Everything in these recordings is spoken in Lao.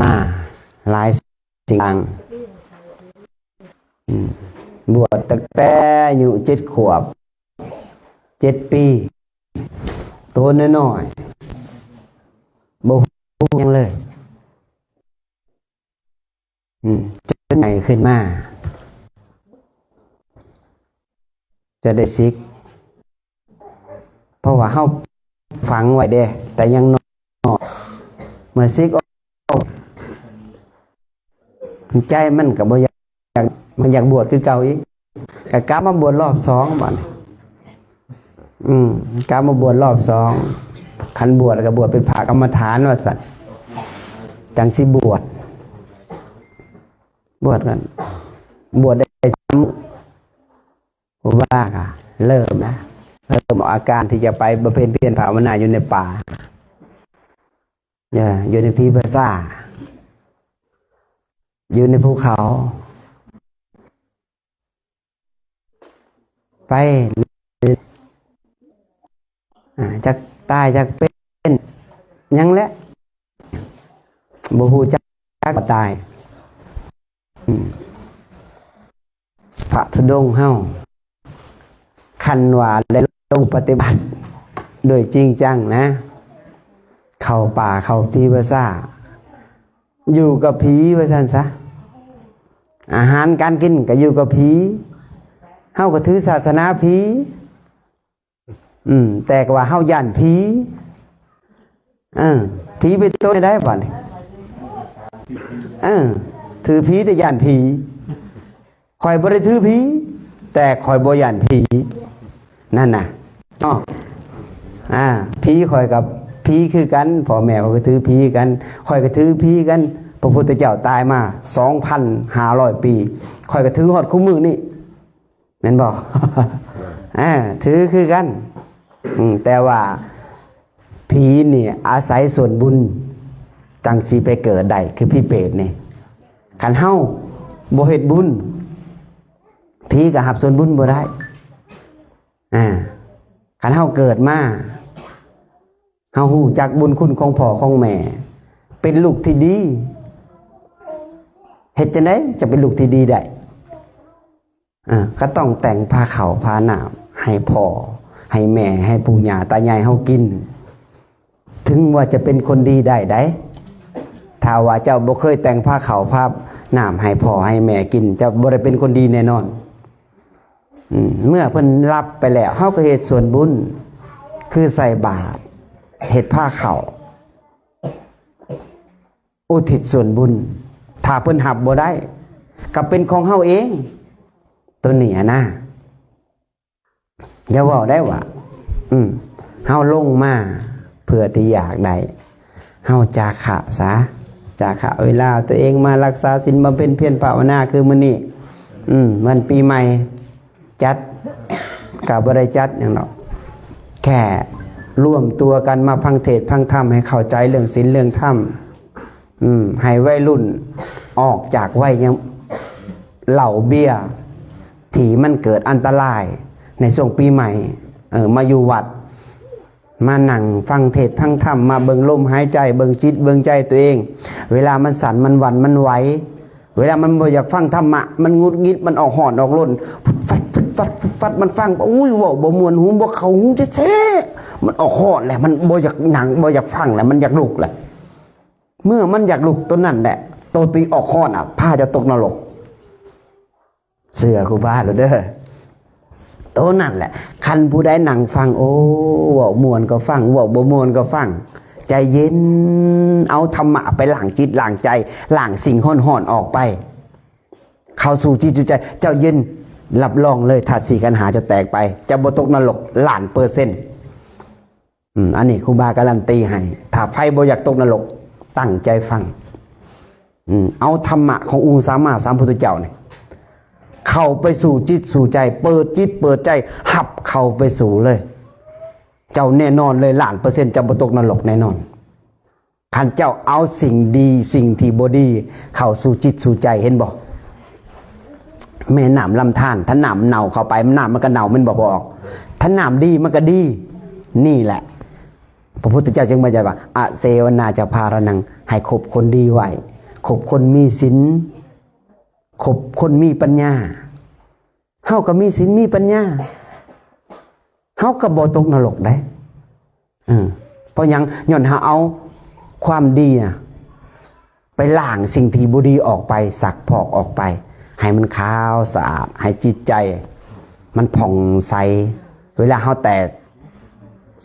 ມາຫຼາຍສິ່ງຢ່າງ ອືມ ບວດຕັ້ງແຕ່ອາຍຸເຈັດຂວບ ເຈັດປີ ໂຕນ້ອຍໆ ບໍ່ຮູ້ຫຍັງເລີຍ ອືມ ຈົນໃຫຍ່ຂຶ້ນມາ ຈະໄດ້ສິກ ເພາະວ່າເຮົາຝັງໄວ້ເດ້ ແຕ່ຍັງນ້ອຍ ເມື່ອສິກອອກ ໃຈມັນກໍບໍ່ຢາກ ມັນຢາກບວດຄືເກົ່າອີກ ກໍກັບມາບວດລອບສອງບາດນີ້ ອືມ ກັບມາບວດລອບສອງ ຄັນບວດກໍບວດເປັນພະກຳມະຖານວ່າຊັ້ນ ຈັ່ງຊິບວດ ບວດກັນ ບວດໄດ້ສາມມື້ ຄູບາກໍເລີ່ມແລ້ວ ເລີ່ມອອກອາການທີ່ຈະໄປບຳເພັນພຽນພາວະນາຢູ່ໃນປ່າ ເອີ ຢູ່ໃນຜີປ່າຊ້າ ຢູ່ໃນພູເຂົາ ໄປ ອາ ຈັກຕາຍຈັກເປັນຫຍັງແຫຼະ ບໍ່ຮູ້ຈັກວ່າຕາຍ ອືມ ພະທຸດົງເຮົາ ຄັນວ່າໄດ້ລົງປະຕິບັດໂດຍຈິງຈັງນະ ເຂົ້າປ່າເຂົ້າທີ່ປ່າຊ້າ ຢູ່ກັບຜີວ່າຊັ້ນຊະ ອາຫານການກິນກໍຢູ່ກັບຜີ ເຮົາກໍຖືສາສະໜາຜີ ອືມ ແຕ່ວ່າເຮົາຢ້ານຜີ ເອີ ຜີເປັນໂຕແນວໃດບາດນີ້ ເອີ ຖືຜີແຕ່ຢ້ານຜີ ຂ້ອຍບໍ່ໄດ້ຖືຜີ ແຕ່ຂ້ອຍບໍ່ຢ້ານຜີ ນັ້ນນະ ເນາະ ອາ ຜີຂ້ອຍກັບຜີຄືກັນ ພໍ່ແມ່ຂ້ອຍກໍຖືຜີກັນ ຂ້ອຍກໍຖືຜີກັນ ພະພຸດທະເຈົ້າຕາຍມາສອງພັນຫ້າຮ້ອຍປີ ຂ້ອຍກໍຖືຮອດຄູ່ມື້ນີ້ ແມ່ນບໍ່? ເອີ ຖືຄືກັນ ອືມ ແຕ່ວ່າຜີນີ້ອາໄສສ່ວນບຸນຈັ່ງຊິໄປເກີດໄດ້ ຄືຜີເປດນີ້ ຄັນເຮົາບໍ່ເຮັດບຸນ ຜີກໍຮັບສ່ວນບຸນບໍ່ໄດ້ ອາ ຄັນເຮົາເກີດມາ ເຮົາຮູ້ຈັກບຸນຄຸນຂອງພໍ່ຂອງແມ່ ເປັນລູກທີ່ດີ ເຮັດຈັ່ງໃດຈະເປັນລູກທີ່ດີໄດ້? ເອີ ກໍຕ້ອງແຕ່ງພາເຂົ້າພານ້ຳໃຫ້ພໍ່ໃຫ້ແມ່ໃຫ້ປູ່ຍ່າຕາຍາຍເຮົາກິນ ເຖິງວ່າຈະເປັນຄົນດີໄດ້ໃດ໋ ຖ້າວ່າເຈົ້າບໍ່ເຄີຍແຕ່ງພາເຂົ້າພານ້ຳໃຫ້ພໍ່ໃຫ້ແມ່ກິນ ເຈົ້າບໍ່ໄດ້ເປັນຄົນດີແນ່ນອນ. ອືມ ເມື່ອເພິ່ນລັບໄປແລ້ວ ເຮົາກໍເຮັດສ່ວນບຸນ ຄືໃສ່ບາດ ເຮັດພາເຂົ້າ ອຸທິດສ່ວນບຸນ ຖ້າເພິ່ນຮັບບໍ່ໄດ້ ກໍເປັນຂອງເຮົາເອງ ໂຕນີ້ຫັ້ນນະ. ຢ່າເວົ້າໄດ້ວ່າ ອືມ ເຮົາລົງມາເພື່ອທີ່ຢາກໄດ້ ເຮົາຈາຄະຊະ ຈາຄະເວລາຕົວເອງມາລັກສາສິນ ບຳເພັນພຽນພາວະນາຄືມື້ນີ້ ອືມ ວັນປີໃໝ່ຈັດ ກໍບໍ່ໄດ້ຈັດຫຍັງດອກ ແຄ່ລວມຕົວກັນມາຟັງເທດຟັງທຳ ໃຫ້ເຂົ້າໃຈເລື່ອງສິນເລື່ອງທຳ ອືມ ໃຫ້ໄວລຸ້ນອອກຈາກໄວຍັງ ເຫຼົ້າເບຍທີ່ມັນເກີດອັນຕະລາຍໃນຊ່ວງປີໃໝ່ ເອີ ມາຢູ່ວັດ ມານັ່ງຟັງເທດຟັງທຳ ມາເບິ່ງລົມຫາຍໃຈ ເບິ່ງຈິດເບິ່ງໃຈຕົວເອງ ເວລາມັນສັ່ນ ມັນຫວັ່ນ ມັນໄຫວ ເວລາມັນບໍ່ຢາກຟັງທຳມະ ມັນຫງຸດຫງິດ ມັນອອກຮ້ອນອອກລົນ ຟຶດຟັດ ຟຶດຟັດ ຟຶດຟັດ ມັນຟັງ ອຸ້ຍ ເວົ້າບໍ່ມ່ວນຫູ ບໍ່ເຂົ້າຫູແທ້ໆ ມັນອອກຮ້ອນແລ້ວ ມັນບໍ່ຢາກນັ່ງ ບໍ່ຢາກຟັງແລ້ວ ມັນຢາກລຸກແລ້ວ. ເມື່ອມັນຢາກລຸກ ໂຕນັ້ນແຫຼະ ໂຕທີ່ອອກຮ້ອນອະ ພາເຈົ້າຕົກນະລົກ ເຊື່ອຄູບາໂລດເດີ ໂຕນັ້ນແຫຼະ. ຄັນຜູ້ໃດນັ່ງຟັງ ໂອ້ ເວົ້າມ່ວນກໍຟັງ ເວົ້າບໍ່ມ່ວນກໍຟັງ ໃຈເຢັນ ເອົາທຳມະໄປລ້າງຈິດລ້າງໃຈ ລ້າງສິ່ງຮ້ອນໆອອກໄປ ເຂົ້າສູ່ຈິດສູ່ໃຈ ເຈົ້າເຢັນ ຮັບຮອງເລີຍ ທາດສີ່ຂັນຫ້າເຈົ້າແຕກໄປ ເຈົ້າບໍ່ຕົກນະລົກລ້ານເປີເຊັນ. ອືມ ອັນນີ້ຄູບາກາລັນຕີໃຫ້ ຖ້າໃຜບໍ່ຢາກຕົກນະລົກ ຕັ້ງໃຈຟັງ ອືມ ເອົາທຳມະຂອງອົງສຳມາສຳພຸດທະເຈົ້ານີ້ ເຂົ້າໄປສູ່ຈິດສູ່ໃຈ ເປີດຈິດເປີດໃຈ ຮັບເຂົ້າໄປສູ່ເລີຍ ເຈົ້າແນ່ນອນເລີຍ ລ້ານເປີເຊັນ ເຈົ້າບໍ່ຕົກນະລົກແນ່ນອນ. ຄັນເຈົ້າເອົາສິ່ງດີ ສິ່ງທີ່ບໍ່ດີເຂົ້າສູ່ຈິດສູ່ໃຈ ເຫັນບໍ່? ແມ່ນ້ຳລຳທານ ຖ້ານ້ຳເນົ່າເຂົ້າໄປ ນ້ຳມັນກໍເນົ່າ ແມ່ນບໍ່? ບໍ່ອອກ. ຖ້ານ້ຳດີມັນກໍດີ. ນີ້ແຫຼະ ພະພຸດທະເຈົ້າຈຶ່ງບັນຍັດວ່າ ອະເສວະນາຈະພາລະນັງ ໃຫ້ຄົບຄົນດີໄວ້ ຄົບຄົນມີສິນ ຄົບຄົນມີປັນຍາ. ເຮົາກໍມີສິນມີປັນຍາ ເຮົາກໍບໍ່ຕົກນະລົກເດ້. ເອີ ເພາະຫຍັງ? ຍ້ອນເຮົາເອົາຄວາມດີນະ ໄປລ້າງສິ່ງທີ່ບໍ່ດີອອກໄປ ຊັກພອກອອກໄປ ໃຫ້ມັນຂາວສະອາດ ໃຫ້ຈິດໃຈມັນຜ່ອງໃສ. ເວລາເຮົາແຕກ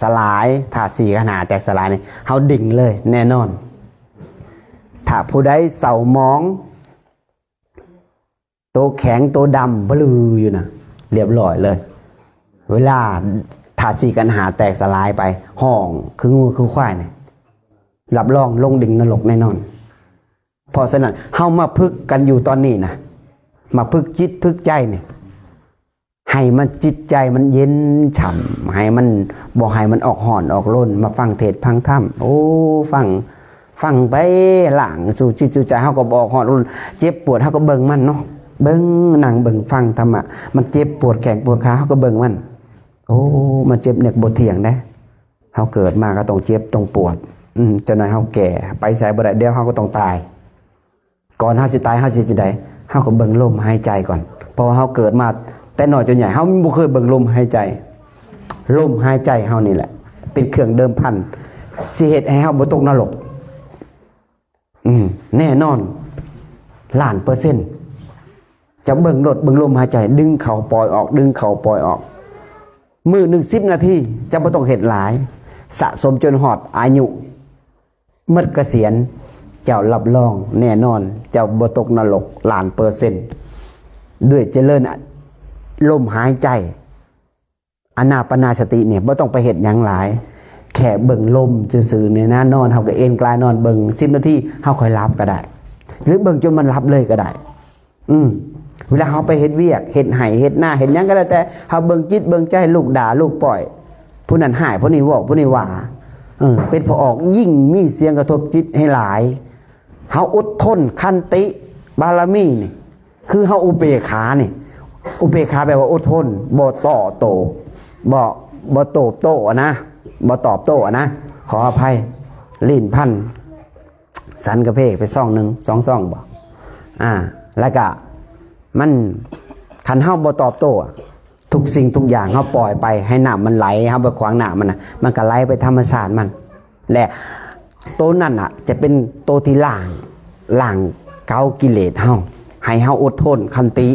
ສະຫຼາຍ ທາດສີ່ຂັນຫ້າແຕກສະຫຼາຍນີ້ ເຮົາດຶງເລີຍ ແນ່ນອນ. ຖ້າຜູ້ໃດເສົ້າໝອງ ໂຕແຂງໂຕດຳບະລືຢູ່ນະ ລຽບລ້ອຍເລີຍ. ເວລາທາດສີ່ຂັນຫ້າແຕກສະຫຼາຍໄປ ຮ້ອງຄືງົວຄືຄວາຍນີ້ ຮັບຮອງລົງດິງນະລົກແນ່ນອນ. ເພາະສະນັ້ນ ເຮົາມາຝຶກກັນຢູ່ຕອນນີ້ນະ ມາຝຶກຈິດຝຶກໃຈນີ້ ໃຫ້ມັນຈິດໃຈມັນເຢັນຊ່ຳ ໃຫ້ມັນ ບໍ່ໃຫ້ມັນອອກຮ້ອນອອກລົນ ມາຟັງເທດຟັງທຳ. ໂອ້ ຟັງ ຟັງໄປ ລ້າງສູ່ຈິດສູ່ໃຈ ເຮົາກໍບໍ່ອອກຮ້ອນລົນ ເຈັບປວດເຮົາກໍເບິ່ງມັນເນາະ ເບິ່ງ ນັ່ງເບິ່ງຟັງທຳມະ ມັນເຈັບປວດແຂ້ງປວດຂາ ເຮົາກໍເບິ່ງມັນ. ໂອ້ ມັນເຈັບນີ້ບໍ່ທ່ຽງເດ້ ເຮົາເກີດມາກໍຕ້ອງເຈັບຕ້ອງປວດ. ອືມ ຈັກໜ້ອຍເຮົາແກ່ ໄປໃສບໍ່ໄດ້ ດຽວເຮົາກໍຕ້ອງຕາຍ. ກ່ອນເຮົາຊິຕາຍ ເຮົາຊິຈັ່ງໃດ? ເຮົາກໍເບິ່ງລົມຫາຍໃຈກ່ອນ ເພາະວ່າເຮົາເກີດມາແຕ່ນ້ອຍຈົນໃຫຍ່ ເຮົາບໍ່ເຄີຍເບິ່ງລົມຫາຍໃຈ. ລົມຫາຍໃຈເຮົານີ້ແຫຼະ ເປັນເຄື່ອງເດີມພັນ ຊິເຮັດໃຫ້ເຮົາບໍ່ຕົກນະລົກ. ອືມ ແນ່ນອນ ລ້ານເປີເຊັນ. ຈະເບິ່ງໂລດ ເບິ່ງລົມຫາຍໃຈ ດຶງເຂົ້າປ່ອຍອອກ ດຶງເຂົ້າປ່ອຍອອກ. ມື້ໜຶ່ງສິບນາທີ ຈະບໍ່ຕ້ອງເຮັດຫຼາຍ ສະສົມຈົນຮອດອາຍຸ ໝົດກະສຽນ ເຈົ້າຮັບຮອງແນ່ນອນ ເຈົ້າບໍ່ຕົກນະລົກລ້ານເປີເຊັນ ດ້ວຍຈະເລີນລົມຫາຍໃຈ ອານາປານາສະຕິນີ້ ບໍ່ຕ້ອງໄປເຮັດຫຍັງຫຼາຍ ແຄ່ເບິ່ງລົມຊື່ໆນີ້ນະ ນອນ ເຮົາກໍເອນກາຍນອນເບິ່ງສິບນາທີ ເຮົາຄ່ອຍຫຼັບກໍໄດ້ ຫຼືເບິ່ງຈົນມັນຫຼັບເລີຍກໍໄດ້. ອືມ ເວລາເຮົາໄປເຮັດວຽກ ເຮັດໄຮ່ ເຮັດນາ ເຮັດຫຍັງກໍແລ້ວແຕ່ ເຮົາເບິ່ງຈິດເບິ່ງໃຈ ລູກດ່າລູກປ້ອຍ ຜູ້ນັ້ນຮ້າຍ ຜູ້ນີ້ເວົ້າ ຜູ້ນີ້ວ່າ ເອີ ເປັນຜູ້ອອກ ຍິ່ງມີສຽງກະທົບຈິດໃຫ້ຫຼາຍ. ເຮົາອົດທົນ ຂັນຕິ ບາລະມີນີ້ ຄືເຮົາອຸເບກຂານີ້ ອຸເບກຂາແປວ່າອົດທົນ ບໍ່ຕໍ່ໂຕ້ ບໍ່ ບໍ່ໂຕບໂຕ້ອະນະ ບໍ່ຕອບໂຕ້ອະນະ ຂໍອະໄພ ລີ້ນພັນ ສັນກະເພໄປຊອງໜຶ່ງ ສອງຊອງບໍ ອາ ແລ້ວກະມັນ ຄັນເຮົາບໍ່ຕອບໂຕ້ ທຸກສິ່ງທຸກຢ່າງເຮົາປ່ອຍໄປ ໃຫ້ນ້ຳມັນໄຫຼ ເຮົາໄປຂວາງນ້ຳມັນນະ ມັນກະໄຫຼໄປທຳມະຊາດມັນ ແລະ ໂຕນັ້ນນະ ຈະເປັນໂຕທີ່ລ້າງ ລ້າງເກົາກິເລດເຮົາ ໃຫ້ເຮົາອົດທົນ ຂັນຕິ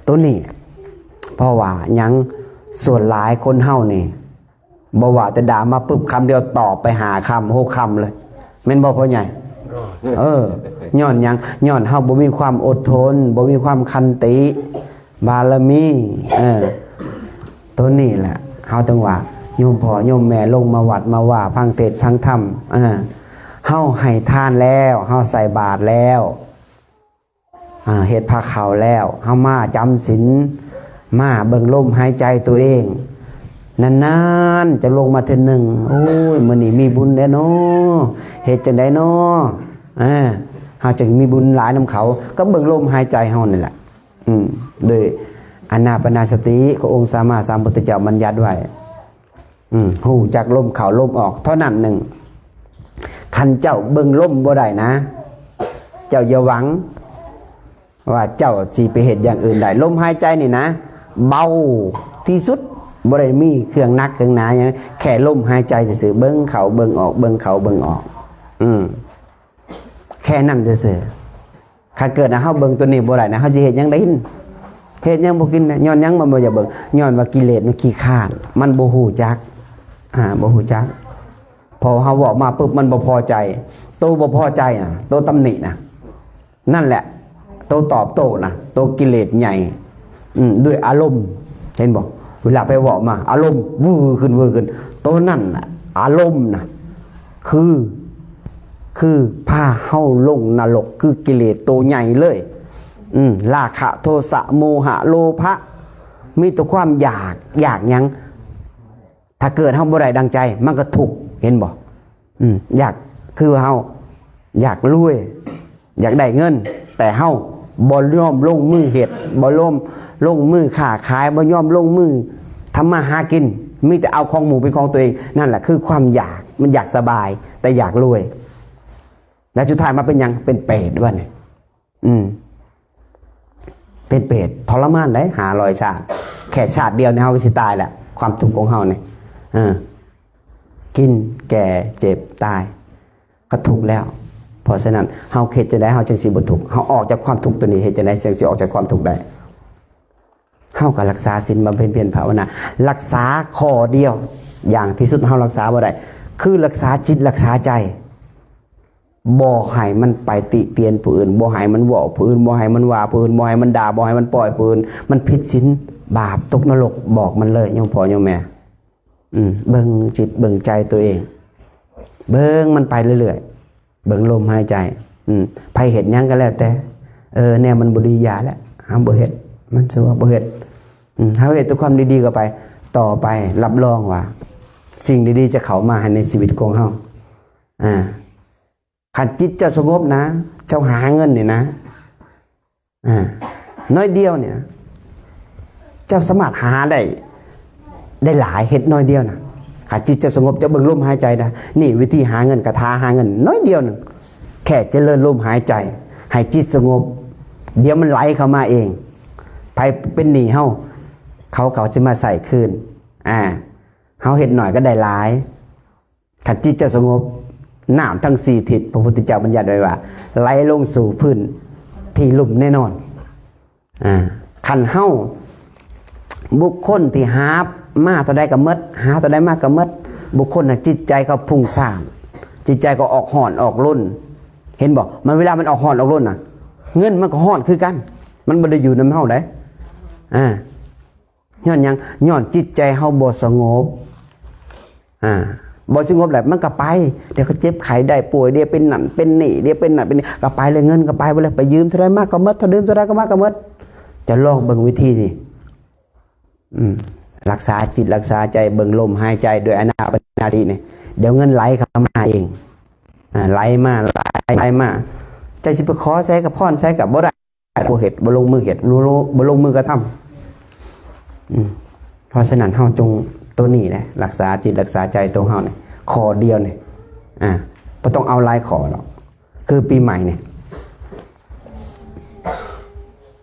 ໂຕນີ້. ເພາະວ່າຫຍັງ? ສ່ວນຫຼາຍຄົນເຮົານີ້ ບໍ່ວ່າແຕ່ດ່າມາປຶບ ຄຳດຽວຕອບໄປຫ້າຄຳ ຫົກຄຳເລີຍ ແມ່ນບໍ່ພໍ່ໃຫຍ່? ເອີ ຍ້ອນຫຍັງ? ຍ້ອນເຮົາບໍ່ມີຄວາມອົດທົນ ບໍ່ມີຄວາມຂັນຕິ ບາລະມີ ເອີ ໂຕນີ້ແຫຼະ ເຮົາຈຶ່ງວ່າ ໂຍມພໍ່ໂຍມແມ່ລົງມາວັດມາວາ ຟັງເທດຟັງທຳ ເອີ ເຮົາໃຫ້ທານແລ້ວ ເຮົາໃສ່ບາດແລ້ວ ອາ ເຮັດພາເຂົ້າແລ້ວ ເຮົາມາຈຳສິນ ມາເບິ່ງລົມຫາຍໃຈຕົວເອງ ນານໆ ຈະລົງມາເທື່ອໜຶ່ງ. ໂອ້ຍ ມື້ນີ້ມີບຸນແດ່ເນາະ ເຮັດຈັ່ງໃດເນາະ ເອີ ເຮົາຈຶ່ງມີບຸນຫຼາຍນຳເຂົາ ກໍເບິ່ງລົມຫາຍໃຈເຮົານີ້ແຫຼະ. ອືມ ໂດຍອານາປານາສະຕິຂອງອົງສຳມາສຳພຸດທະເຈົ້າບັນຍັດໄວ້. ອືມ ຮູ້ຈັກລົມເຂົ້າລົມອອກເທົ່ານັ້ນໜຶ່ງ. ຄັນເຈົ້າເບິ່ງລົມບໍ່ໄດ້ນະ ເຈົ້າຢ່າຫວັງວ່າເຈົ້າຊິໄປເຮັດຢ່າງອື່ນໄດ້. ລົມຫາຍໃຈນີ້ນະ ເບົາທີ່ສຸດ ບໍ່ໄດ້ມີເຄື່ອງໜັກເຄື່ອງໜາຫຍັງ ແຄ່ລົມຫາຍໃຈຊື່ໆ ເບິ່ງເຂົ້າເບິ່ງອອກ ເບິ່ງເຂົ້າເບິ່ງອອກ ອືມ ແຄ່ນັ້ນຊື່ໆ. ຄັນເກີດເຮົາເບິ່ງຕົວນີ້ບໍ່ໄດ້ນະ ເຮົາຊິເຮັດຫຍັງໄດ້ກິນ? ເຮັດຫຍັງບໍ່ກິນນະ? ຍ້ອນຫຍັງມັນບໍ່ຢາກເບິ່ງ? ຍ້ອນວ່າກິເລດມັນຂີ້ຄ້ານ ມັນບໍ່ຮູ້ຈັກ ອາ ບໍ່ຮູ້ຈັກ. ພໍເຮົາເວົ້າມາປຶບ ມັນບໍ່ພໍໃຈ ໂຕບໍ່ພໍໃຈນະ ໂຕຕຳໜິນະ ນັ້ນແຫຼະ ໂຕຕອບໂຕ້ນະ ໂຕກິເລດໃຫຍ່ ອືມ ດ້ວຍອາລົມ ເຫັນບໍ່? ເວລາໄປເວົ້າມາ ອາລົມວືຂຶ້ນ ວືຂຶ້ນ ໂຕນັ້ນນະ ອາລົມນະ ຄື ຄືພາເຮົາລົງນະລົກ ຄືກິເລດໂຕໃຫຍ່ເລີຍ ອືມ ລາຄະ ໂທສະ ໂມຫະ ໂລພະ ມີແຕ່ຄວາມຢາກ ຢາກຫຍັງ? ຖ້າເກີດເຮົາບໍ່ໄດ້ດັ່ງໃຈ ມັນກໍທຸກ ເຫັນບໍ່? ອືມ ຢາກ ຄືເຮົາຢາກລວຍ ຢາກໄດ້ເງິນ ແຕ່ເຮົາບໍ່ຍອມລົງມືເຮັດ ບໍ່ຍອມລົງມືຄ້າຂາຍ ບໍ່ຍອມລົງມືທຳມາຫາກິນ ມີແຕ່ເອົາຂອງໝູ່ເປັນຂອງຕົວເອງ. ນັ້ນແຫຼະຄືຄວາມຢາກ, ມັນຢາກສະບາຍ ແຕ່ຢາກລວຍ. ແລ້ວສຸດທ້າຍມາເປັນຫຍັງ? ເປັນເປດບັດນີ້. ອືມ ເປັນເປດ ທໍລະມານເດ້ ຫ້າຮ້ອຍຊາດ. ແຄ່ຊາດດຽວນີ້ເຮົາກໍຊິຕາຍແລ້ວ. ຄວາມທຸກຂອງເຮົານີ້ ເອີ ກິນ ແກ່ ເຈັບ ຕາຍ ກໍທຸກແລ້ວ. ເພາະສະນັ້ນ ເຮົາເຮັດຈັ່ງໃດເຮົາຈຶ່ງຊິບໍ່ທຸກ? ເຮົາອອກຈາກຄວາມທຸກຕົວນີ້ ເຮັດຈັ່ງໃດຈຶ່ງຊິອອກຈາກຄວາມທຸກໄດ້? ເຮົາກໍລັກສາສິນ ບຳເພັນພຽນ ພາວະນາ. ລັກສາຂໍ້ດຽວ ຢ່າງທີ່ສຸດເຮົາລັກສາບໍ່ໄດ້ ຄືລັກສາຈິດ ລັກສາໃຈ. ບໍ່ໃຫ້ມັນໄປຕິຕຽນຜູ້ອື່ນ, ບໍ່ໃຫ້ມັນເວົ້າຜູ້ອື່ນ, ບໍ່ໃຫ້ມັນວ່າຜູ້ອື່ນ, ບໍ່ໃຫ້ມັນດ່າ, ບໍ່ໃຫ້ມັນປ່ອຍຜູ້ອື່ນ. ມັນຜິດສິນບາບ ຕົກນະລົກ. ບອກມັນເລີຍ ໂຍມພໍ່ໂຍມແມ່. ອືມ ເບິ່ງຈິດເບິ່ງໃຈຕົວເອງ, ເບິ່ງມັນໄປເລື້ອຍໆ, ເບິ່ງລົມຫາຍໃຈ. ອືມ ໃຜເຮັດຫຍັງກໍແລ້ວແຕ່, ເອີ ແນວມັນບໍ່ດີຢ່າແຫຼະ, ເຮົາບໍ່ເຮັດ, ມັນຊົ່ວ ບໍ່ເຮັດ. ອືມ ເຮົາເຮັດແຕ່ຄວາມດີໆເຂົ້າໄປ, ຕໍ່ໄປຮັບຮອງວ່າ ສິ່ງດີໆຈະເຂົ້າມາໃນຊີວິດຂອງເຮົາ. ອ່າ ຄັນຈິດເຈົ້າສະຫງົບນະ, ເຈົ້າຫາເງິນນີ້ນະ, ອ່າ ໜ້ອຍດຽວນີ້ນະ, ເຈົ້າສາມາດຫາໄດ້ ໄດ້ຫຼາຍ, ເຮັດໜ້ອຍດຽວນະ. ຄັນຈິດເຈົ້າສະຫງົບ, ເຈົ້າເບິ່ງລົມຫາຍໃຈນະ. ນີ້ວິທີຫາເງິນ, ຄາຖາຫາເງິນໜ້ອຍດຽວໜຶ່ງ, ແຄ່ຈະເລີນລົມຫາຍໃຈ ໃຫ້ຈິດສະຫງົບ, ດຽວມັນໄຫຼເຂົ້າມາເອງ. ໃຜເປັນໜີ້ເຮົາ, ເຂົາກໍຊິມາໃຊ້ຄືນ. ອ່າ ເຮົາເຮັດໜ້ອຍກໍໄດ້ຫຼາຍ. ຄັນຈິດເຈົ້າສະຫງົບ, ນ້ຳທັງສີ່ທິດ ພະພຸດທະເຈົ້າບັນຍັດໄວ້ວ່າ ໄຫຼລົງສູ່ພື້ນທີ່ລຸ່ມແນ່ນອນ. ອ່າ ຄັນເຮົາ ບຸກຄົນທີ່ຫາມາເທົ່າໃດກໍໝົດ, ຫາເທົ່າໃດມາກໍໝົດ. ບຸກຄົນນັ້ນຈິດໃຈເຂົາຟຸ້ງສ້ານ, ຈິດໃຈກໍອອກຮ້ອນອອກລົນ. ເຫັນບໍ່? ມັນ ເວລາມັນອອກຮ້ອນອອກລົນນະ, ເງິນມັນກໍຮ້ອນຄືກັນ, ມັນບໍ່ໄດ້ຢູ່ນຳເຮົາໃດ. ອ່າ ຍ້ອນຫຍັງ? ຍ້ອນຈິດໃຈເຮົາບໍ່ສະຫງົບ. ອ່າ ບໍ່ສະຫງົບແລ້ວມັນກໍໄປ, ດຽວກໍເຈັບໄຂ້ໄດ້ປ່ວຍ, ດຽວເປັນນັ້ນເປັນນີ້, ດຽວເປັນນັ້ນເປັນນີ້, ກໍໄປເລີຍ. ເງິນກໍໄປເບິດເລີຍ, ໄປຢືມເທົ່າໃດມາກໍໝົດ, ເທົ່າ ຢືມເທົ່າໃດກໍມາກໍໝົດ. ຈະລອງເບິ່ງວິທີນີ້. ອືມ ລັກສາຈິດລັກສາໃຈ, ເບິ່ງລົມຫາຍໃຈດ້ວຍອານາປານສະຕິນີ້, ດຽວເງິນໄຫຼເຂົ້າມາເອງ. ອ່າ ໄຫຼມາ ໄຫຼ ໄຫຼມາ. ເຈົ້າຊິໄປຂໍໃສກັບພອນໃສກໍບໍ່ໄດ້. ບໍ່ເຮັດ, ບໍ່ລົງມືເຮັດ, ບໍ່ລົງ ບໍ່ລົງມືກະທຳ. ອືມ ເພາະສະນັ້ນເຮົາຈົ່ງ ໂຕນີ້ແຫຼະ ລັກສາຈິດລັກສາໃຈໂຕເຮົານີ້ ຂໍ້ດຽວນີ້. ອ່າ ບໍ່ຕ້ອງເອົາຫຼາຍຂໍ້ດອກ. ຄືປີໃໝ່ນີ້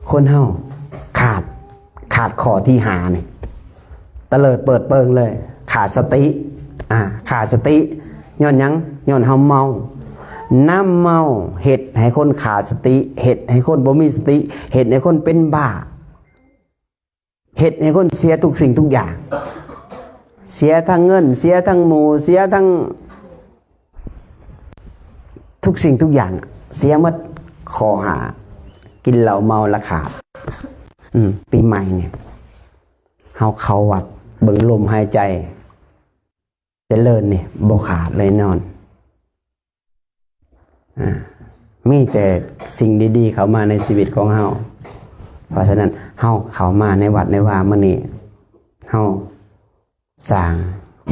ຄົນເຮົາຂາດ ຂາດຂໍ້ທີຫ້ານີ້ ຕະເລີດເປີດເປີງເລີຍ, ຂາດສະຕິ. ອ່າ ຂາດສະຕິ ຍ້ອນຫຍັງ? ຍ້ອນເຮົາເມົາ. ນ້ຳເມົາເຮັດໃຫ້ຄົນຂາດສະຕິ, ເຮັດໃຫ້ຄົນບໍ່ມີສະຕິ, ເຮັດໃຫ້ຄົນເປັນບ້າ, ເຮັດໃຫ້ຄົນເສຍທຸກສິ່ງທຸກຢ່າງ, ເສຍທັງເງິນ, ເສຍທັງໝູ່, ເສຍທັງ ທຸກສິ່ງທຸກຢ່າງເສຍໝົດ. ຂໍ້ຫ້າ ກິນເຫຼົ້າເມົາລະຂາດ. ອືມ ປີໃໝ່ນີ້ ເຮົາເຂົ້າວັດເບິ່ງລົມຫາຍໃຈ ຈະເລີນນີ້ບໍ່ຂາດແນ່ນອນ. ອ່າ ມີແຕ່ສິ່ງດີໆເຂົ້າມາໃນຊີວິດຂອງເຮົາ. ເພາະສະນັ້ນ ເຮົາເຂົ້າມາໃນວັດໃນວາມື້ນີ້ ເຮົາ ສ້າງ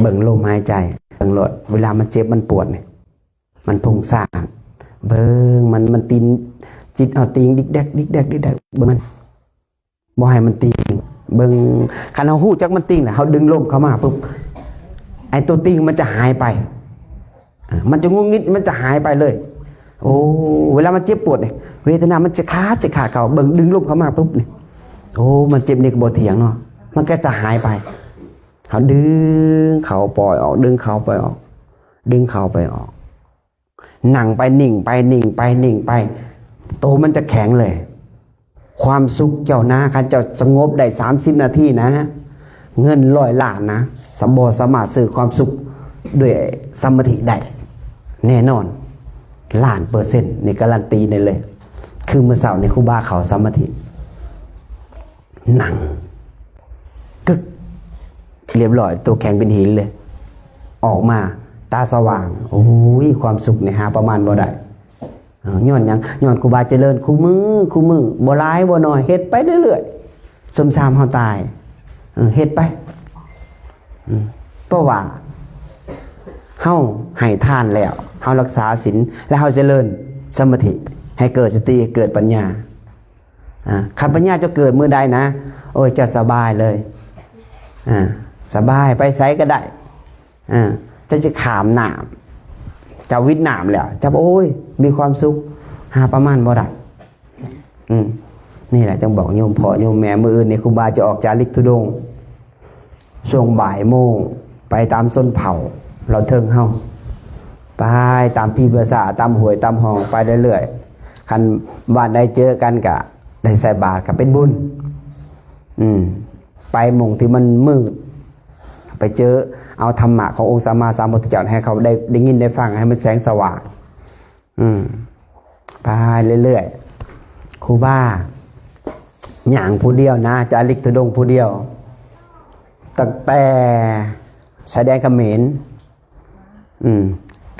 ເບິ່ງລົມຫາຍໃຈ, ເບິ່ງໂລດ ເວລາມັນເຈັບມັນປວດນີ້ ມັນຟຸ້ງສ້ານ, ເບິ່ງມັນ ມັນຕີນ ຈິດເຮົາຕີງດິກແດັກ ດິກແດັກ ດິກແດັກ, ເບິ່ງມັນ ບໍ່ໃຫ້ມັນຕີງ. ເບິ່ງ ຄັນເຮົາຮູ້ຈັກມັນຕີງແລ້ວ ເຮົາດຶງລົມເຂົ້າມາປຶບ ໄອ້ຕົວຕີງມັນຈະຫາຍໄປ, ອ່າ ມັນຈະຫງຸດຫງິດ ມັນຈະຫາຍໄປເລີຍ. ໂອ້ ເວລາມັນເຈັບປວດນີ້ ເວທະນາມັນຈະຂາດ ຈະຂາດເຂົ້າ, ເບິ່ງ ດຶງລົມເຂົ້າມາປຶບນີ້ ໂອ້ ມັນເຈັບນີ້ກໍບໍ່ຖຽງເນາະ, ມັນກໍຈະຫາຍໄປ. ເຮົາດຶງເຂົ້າປ່ອຍອອກ, ດຶງເຂົ້າປ່ອຍອອກ, ດຶງເຂົ້າປ່ອຍອອກ. ນັ່ງໄປ ນິ່ງໄປ, ນິ່ງໄປ, ນິ່ງໄປ, ໂຕມັນຈະແຂງເລີຍ. ຄວາມສຸກເຈົ້ານະ, ຄັນເຈົ້າສະຫງົບໄດ້ສາມສິບນາທີນະ, ເງິນຮ້ອຍລ້ານນະ, ສະ ບໍ່ສາມາດຊື້ຄວາມສຸກດ້ວຍສະມາທິໄດ້ແນ່ນອນ, ລ້ານເປີເຊັນ, ນີ້ກາລັນຕີໄດ້ເລີຍ. ຄືມື້ເຊົ້ານີ້ຄູບາເຂົ້າສະມາທິ ນັ່ງ ກຶກ ລຽບຮ້ອຍ, ຕົວແຂງເປັນຫີນເລີຍ, ອອກມາຕາສະຫວ່າງ. ໂອ້ຍ ຄວາມສຸກນີ້ຫາປະມານບໍ່ໄດ້. ເອີ ຍ້ອນຫຍັງ? ຍ້ອນຄູບາຈະເລີນຄູ່ມື້, ຄູ່ມື້, ບໍ່ຫຼາຍບໍ່ໜ້ອຍ, ເຮັດໄປເລື້ອຍໆ, ສົມຊາມເຮົາຕາຍ. ເອີ ເຮັດໄປ. ອືມ ເພາະວ່າເຮົາໃຫ້ທານແລ້ວ, ເຮົາລັກສາສິນ ແລະ ເຮົາຈະເລີນສະມາທິ ໃຫ້ເກີດສະຕິ, ໃຫ້ເກີດປັນຍາ. ອ່າ ຄັນປັນຍາເຈົ້າເກີດມື້ໃດນະ, ໂອ້ຍ ເຈົ້າສະບາຍເລີຍ. ອ່າ ສະບາຍ ໄປໃສກໍໄດ້. ເອີ ເຈົ້າຈະຂ້າມນ້ຳ ເຈົ້າວິດນ້ຳແລ້ວ ເຈົ້າ ໂອ້ຍ ມີຄວາມສຸກ ຫາປະມານບໍ່ໄດ້. ອືມ ນີ້ແຫຼະ ຈຶ່ງບອກໂຍມພໍ່ໂຍມແມ່ ມື້ອື່ນນີ້ຄູບາຈະອອກຈາລິກທຸດົງ ຊ່ວງບ່າຍໂມງ ໄປຕາມຊົນເຜົ່າເຫຼົ່າເທິງເຮົາ ໄປຕາມຜີພາສາ ຕາມຫ້ວຍຕາມຮ່ອງ ໄປເລື້ອຍໆ. ຄັນບ້ານໃດເຈີກັນກະໄດ້ໃສ່ບາດ ກະເປັນບຸນ. ອືມ ໄປໝ່ອງທີ່ມັນມືດ ໄປເຈີເອົາທຳມະຂອງອົງສຳມາສຳພຸດທະເຈົ້າ ໃຫ້ເຂົາໄດ້ ໄດ້ຍິນໄດ້ຟັງ ໃຫ້ມັນແສງສະຫວ່າງ. ອືມ ໄປເລື້ອຍໆ. ຄູບາຍ່າງຜູ້ດຽວນະ ຈາລິກທຸດົງຜູ້ດຽວ ຕັ້ງແຕ່ຊາຍແດນຂະເໝນ ອືມ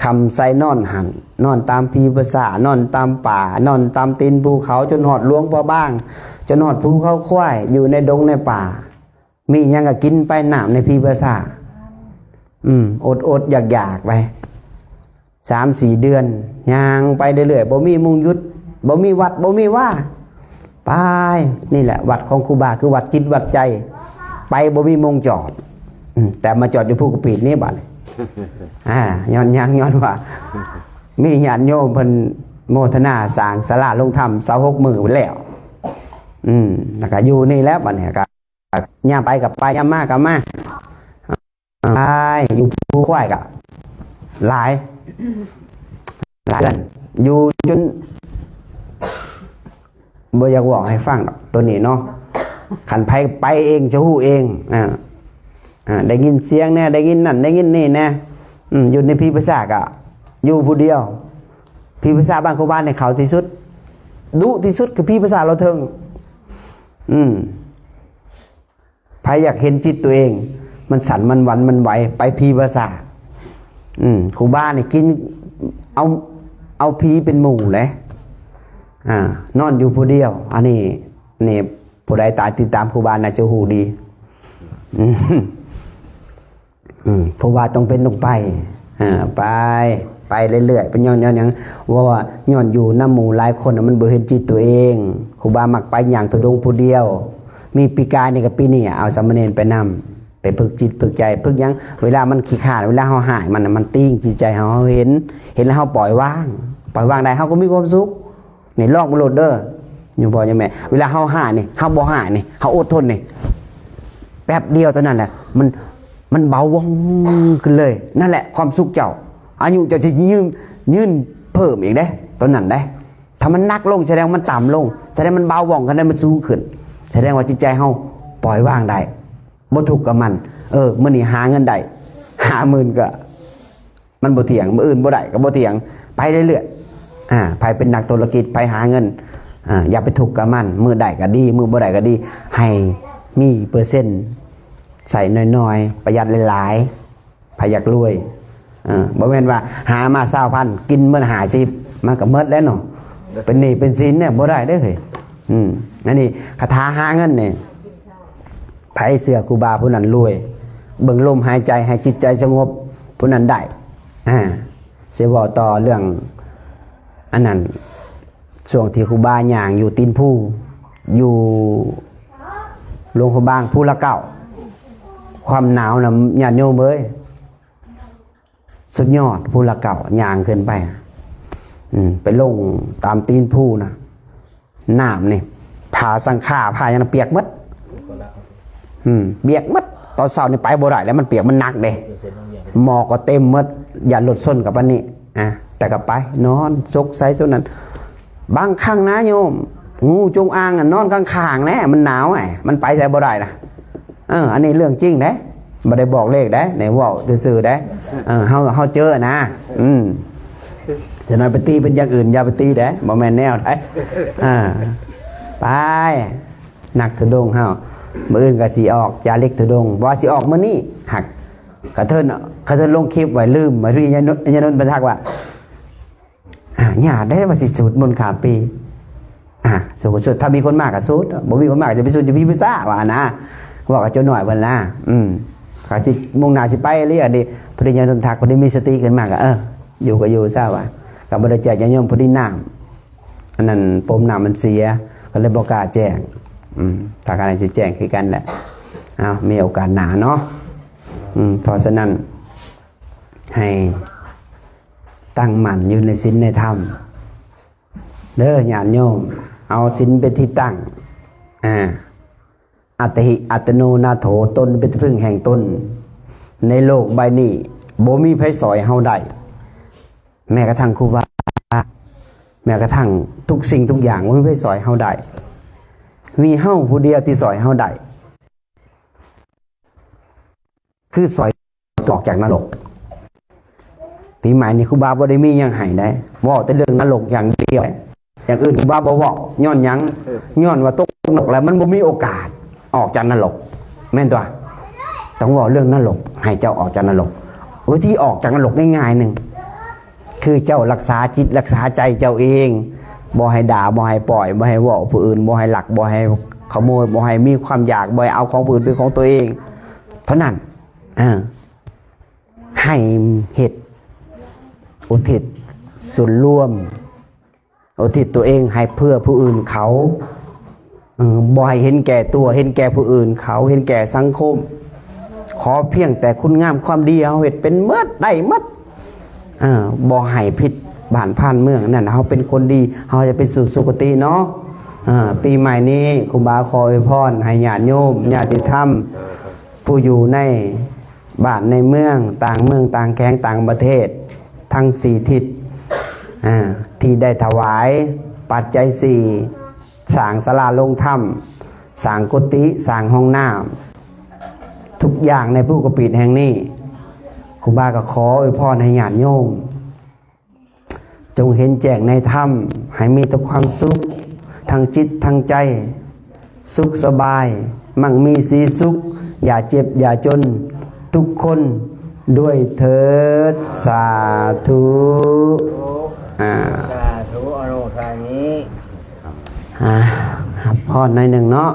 ຄ່ຳໃສນອນຫັ້ນ ນອນຕາມຜີພາສາ ນອນຕາມປ່າ ນອນຕາມຕີນພູເຂົາ ຈົນຮອດຫຼວງພະບາງ ຈົນຮອດພູເຂົາຄວາຍ ຢູ່ໃນດົງໃນປ່າ. ມີຫຍັງກໍກິນໄປ ນ້ຳໃນຜີພາສາ ອືມ ອົດໆຢາກໆໄປ ສາມສີ່ເດືອນ ຍ່າງໄປເລື້ອຍໆ ບໍ່ມີໝ່ອງຢຸດ ບໍ່ມີວັດ ບໍ່ມີວາ ໄປ. ນີ້ແຫຼະວັດຂອງຄູບາ ຄືວັດຈິດວັດໃຈ ໄປບໍ່ມີໝ່ອງຈອດ. ອືມ ແຕ່ມາຈອດຢູ່ພູກະປີດນີ້ບາດນີ້ ອາ ຍ້ອນຫຍັງ? ຍ້ອນວ່າມີຍາດໂຍມເພິ່ນໂມທະນາສ້າງສາລາລົງທຳ ຊາວຫົກມື້ແລ້ວ. ອືມ ແລ້ວກໍຢູ່ນີ້ແຫຼະ ບາດນີ້ກໍ ຍາມໄປກໍໄປ ຍາມມາກໍມາ ໄປຢູ່ພູຄວາຍກໍຫຼາຍ ຫຼາຍເດືອນ ຢູ່ຈົນບໍ່ຢາກເວົ້າໃຫ້ຟັງດອກໂຕນີ້ເນາະ. ຄັນໃຜໄປເອງຈະຮູ້ເອງ. ອາ ອາ ໄດ້ຍິນສຽງແດ່ ໄດ້ຍິນນັ້ນໄດ້ຍິນນີ້ແດ່. ອືມ ຢູ່ໃນຜີພາສາກໍຢູ່ຜູ້ດຽວ. ຜີພາສາບ້ານຄູບານີ້ເຂົ້າທີ່ສຸດ ດຸທີ່ສຸດຄືຜີພາສາເຫຼົ່າເທິງ. ອືມ ໃຜຢາກເຫັນຈິດຕົວເອງ ມັນສັ່ນ ມັນຫວັ່ນ ມັນໄຫວ ໄປຜີພາສາ. ອືມ ຄູບານີ້ກິນເອົາ ເອົາຜີເປັນໝູ່ແຫຼະ. ອາ ນອນຢູ່ຜູ້ດຽວ. ອັນນີ້ ນີ້ ຜູ້ໃດຕາມ ຕິດຕາມຄູບາໜ້າຈະຮູ້ດີ. ອືມ ອືມ ເພາະວ່າຕ້ອງເປັນຕ້ອງໄປ ເອີ ໄປ ໄປເລື້ອຍໆ. ເປັນຍ້ອນ ຍ້ອນຫຍັງ? ເພາະວ່າຍ້ອນຢູ່ນຳໝູ່ຫຼາຍຄົນນະ ມັນບໍ່ເຫັນຈິດຕົວເອງ. ຄູບາມັກໄປຍ່າງທຸດົງຜູ້ດຽວ. ມີປີກາຍນີ້ກັບປີນີ້ ເອົາສາມະເນນໄປນຳ ໄປຝຶກຈິດຝຶກໃຈ. ຝຶກຫຍັງ? ເວລາມັນຂີ້ຄ້ານ ເວລາເຮົາຮ້າຍມັນນະ ມັນຕີງຈິດໃຈເຮົາ ເຮົາເຫັນ ເຫັນແລ້ວເຮົາປ່ອຍວາງ ປ່ອຍວາງໄດ້ ເຮົາກໍມີຄວາມສຸກ. ນີ້ລອງເບິ່ງໂລດເດີ ໂຍມພໍ່ໂຍມແມ່. ເວລາເຮົາຮ້າຍນີ້ ເຮົາບໍ່ຮ້າຍນີ້ ເຮົາອົດທົນນີ້ ແປັບດຽວເທົ່ານັ້ນແຫຼະ ມັນ ມັນເບົາວ່ອງຂຶ້ນເລີຍ. ນັ້ນແຫຼະຄວາມສຸກເຈົ້າ. ອາຍຸເຈົ້າຈະຍືນ ຍືນເພີ່ມອີກເດ້ ຕອນນັ້ນເດ້. ຖ້າມັນໜັກລົງ ສະແດງວ່າມັນຕ່ຳລົງ ສະແດງມັນເບົາວ່ອງຂຶ້ນ ມັນສູງຂຶ້ນ ສະແດງວ່າຈິດໃຈເຮົາປ່ອຍວາງໄດ້ ບໍ່ທຸກກັບມັນ. ເອີ ມື້ນີ້ຫາເງິນໄດ້ຫ້າໝື່ນ ກໍ ມັນບໍ່ທ່ຽງ ມື້ອື່ນບໍ່ໄດ້ກໍບໍ່ທ່ຽງ ໄປເລື້ອຍໆ. ອາ ໃຜເປັນນັກທຸລະກິດ ໃຜຫາເງິນ ອາ ຢ່າໄປທຸກກັບມັນ. ມື້ໄດ້ກໍດີ ມື້ບໍ່ໄດ້ກໍດີ ໃຫ້ມີເປີເຊັນໃຊ້ໜ້ອຍໆ ປະຢັດຫຼາຍໆ. ໃຜຢາກລວຍ ເອີ ບໍ່ແມ່ນວ່າຫາມາຊາວພັນ ກິນມື້ລະຫ້າສິບ ມັນກໍໝົດແລ້ວເນາະ. ເປັນໜີ້ເປັນສິນເນຍ ບໍ່ໄດ້ເດ້ເຮີ້ຍ. ອືມ ອັນນີ້ຄາຖາຫາເງິນນີ້ ໃຜເຊື່ອຄູບາຜູ້ນັ້ນລວຍ. ເບິ່ງລົມຫາຍໃຈໃຫ້ຈິດໃຈສະຫງົບ ຜູ້ນັ້ນໄດ້. ອາ ຊິເວົ້າຕໍ່ເລື່ອງອັນນັ້ນ ຊ່ວງທີ່ຄູບາຍ່າງຢູ່ຕີນພູ ຢູ່ຫຼວງພະບາງ ພູລະເກົ້າ ຄວາມໜາວນະ ຍາດໂຍມເອີຍ ສຸດຍອດ ພູລະເກົ້າ ຍ່າງຂຶ້ນໄປ ອືມ ໄປລົງຕາມຕີນພູນະ ນ້ຳນີ້ ຜ້າສັງຂາ ຜ້າຫຍັງນະ ປຽກໝົດ ອືມ ປຽກໝົດ. ຕອນເຊົ້ານີ້ໄປບໍ່ໄດ້ແລ້ວ ມັນປຽກ ມັນໜັກເດ້ ໝໍ້ກໍເຕັມໝົດ ຢ້ານລົດຊົນກັບອັນນີ້. ອາ ແຕ່ກໍໄປ ນອນສົກໃສຊ່ວງນັ້ນ. ບາງຄັ້ງນະໂຍມ ງູຈົງອາງນະ ນອນຂ້າງໆແຫຼະ ມັນໜາວ ມັນໄປໃສບໍ່ໄດ້ນະ. ເອີ ອັນນີ້ເລື່ອງຈິງເດ້ ບໍ່ໄດ້ບອກເລກເດ້ ນີ້ເວົ້າຊື່ໆເດ້. ເອີ ເຮົາ ເຮົາເຈີນະ. ອືມ ຈະໜ້ອຍໄປຕີເປັນຢ່າງອື່ນ ຢ່າໄປຕີເດ້ ບໍ່ແມ່ນແນວໃດ. ເອີ ໄປ ນັກທຸດົງເຮົາ ມື້ອື່ນກໍຊິອອກຈາລິກທຸດົງ ບໍ່ວ່າຊິອອກມື້ນີ້ ຫາກຂະເທີນ ຂະເທີນລົງຄລິບໄວ້ ລືມ ວ່າພີ່ຍານຸ ຍານຸນເພິ່ນທັກວ່າ ອາ ຍາດເດ້ວ່າຊິສູດມົນຂ້າມປີ. ອາ ສູດກໍສູດ ຖ້າມີຄົນມາກໍສູດ ບໍ່ມີຄົນມາກໍຈະໄປສູດຢູ່ພີ້ໄປຊາ ວ່າຫັ້ນນະ ເວົ້າກັບເຈົ້ານ້ອຍເພິ່ນນະ. ອືມ ກໍຊິມຸ່ງໜ້າຊິໄປເລີຍ ອັນນີ້ ພໍດີຍານຸນທັກ ພໍດີມີສະຕິຂຶ້ນມາ ກໍ ເອີ ຢູ່ກໍຢູ່ຊະວ່າ ກໍບໍ່ໄດ້ແຈກຍາດໂຍມ ພໍດີນ້ຳ ອັນນັ້ນ ປົມນ້ຳມັນເສຍ ກໍເລີຍບໍ່ກ້າແຈ້ງ. ອືມ ຖ້າກັນຊິແຈ້ງຄືກັນແຫຼະ. ເອົາ ມີໂອກາດໜ້າເນາະ. ອືມ ເພາະສະນັ້ນ ໃຫ້ຕັ້ງໝັ້ນຢູ່ໃນສິນໃນທຳເດີຍາດໂຍມ, ເອົາສິນເປັນທີ່ຕັ້ງ ອາ ອັດຕະຫິອັດຕະໂນນາໂຖ ຕົນເປັນທີ່ເພິ່ງແຫ່ງຕົນ. ໃນໂລກໃບນີ້ບໍ່ມີໃຜຊ່ອຍເຮົາໄດ້ ແມ້ກະທັ່ງຄູບາ ແມ້ກະທັ່ງທຸກສິ່ງທຸກຢ່າງ ບໍ່ມີໃຜຊ່ອຍເຮົາໄດ້. ມີເຮົາຜູ້ດຽວທີ່ຊ່ອຍເຮົາໄດ້ ຄືຊ່ອຍອອກຈາກນະລົກ. ປີໃໝ່ນີ້ຄູບາບໍ່ໄດ້ມີຫຍັງໃຫ້ໄດ໋, ເວົ້າແຕ່ເລື່ອງນະລົກຢ່າງດຽວ, ຢ່າງອື່ນຄູບາບໍ່ເວົ້າ. ຍ້ອນຫຍັງ? ຍ້ອນວ່າຕົກນະລົກແລ້ວມັນບໍ່ມີໂອກາດອອກຈາກນະລົກ, ແມ່ນຕົວະ? ຕ້ອງເວົ້າເລື່ອງນະລົກ ໃຫ້ເຈົ້າອອກຈາກນະລົກ. ວິທີອອກຈາກນະລົກງ່າຍໆໜຶ່ງ ຄືເຈົ້າລັກສາຈິດລັກສາໃຈເຈົ້າເອງ, ບໍ່ໃຫ້ດ່າ ບໍ່ໃຫ້ປ້ອຍ ບໍ່ໃຫ້ເວົ້າຜູ້ອື່ນ ບໍ່ໃຫ້ລັກ ບໍ່ໃຫ້ຂະໂມຍ ບໍ່ໃຫ້ມີຄວາມຢາກ ບໍ່ໃຫ້ເອົາຂອງຜູ້ອື່ນເປັນຂອງຕົວເອງເທົ່ານັ້ນ. ເອີ ໃຫ້ເຮັດອຸທິດສ່ວນລວມ ອຸທິດຕົວເອງໃຫ້ເພື່ອຜູ້ອື່ນເຂົາ. ເອີ ບໍ່ໃຫ້ເຫັນແກ່ຕົວ ເຫັນແກ່ຜູ້ອື່ນເຂົາ ເຫັນແກ່ສັງຄົມ. ຂໍພຽງແຕ່ຄຸນງາມຄວາມດີ ເຮົາເຮັດເປັນໝົດ ໄດ້ໝົດ. ເອີ ບໍ່ໃຫ້ຜິດບ້ານຜ່ານເມືອງ ນັ້ນເຮົາເປັນຄົນດີ ເຮົາຈະໄປສູ່ສຸຄະຕິເນາະ. ເອີ ປີໃໝ່ນີ້ຄູບາຂໍອວຍພອນໃຫ້ຍາດໂຍມ ຍາດຕິທຳ ຜູ້ຢູ່ໃນບ້ານໃນເມືອງ ຕ່າງເມືອງຕ່າງແຂວງຕ່າງປະເທດ ທັງສີ່ທິດ ອາ ທີ່ໄດ້ຖວາຍປັດໄຈສີ່ ສ້າງສາລາລົງທຳ ສ້າງກຸຕິ ສ້າງຫ້ອງນ້ຳ ທຸກຢ່າງໃນພູກະປີດແຫ່ງນີ້ ຄູບາກໍຂໍອວຍພອນໃຫ້ຍາດໂຍມ ຈົ່ງເຫັນແຈ້ງໃນທຳ ໃຫ້ມີແຕ່ຄວາມສຸກ ທັງຈິດທັງໃຈ ສຸກສະບາຍ ໝັ່ງມີສີສຸກ ຢ່າເຈັບຢ່າຈົນ ທຸກຄົນດ້ວຍເທີດ ສາທຸ. ອາ ສາທຸ ອະນຸໂມທາມິ ອາ ຮັບພອນໜ້ອຍໜຶ່ງເນາະ.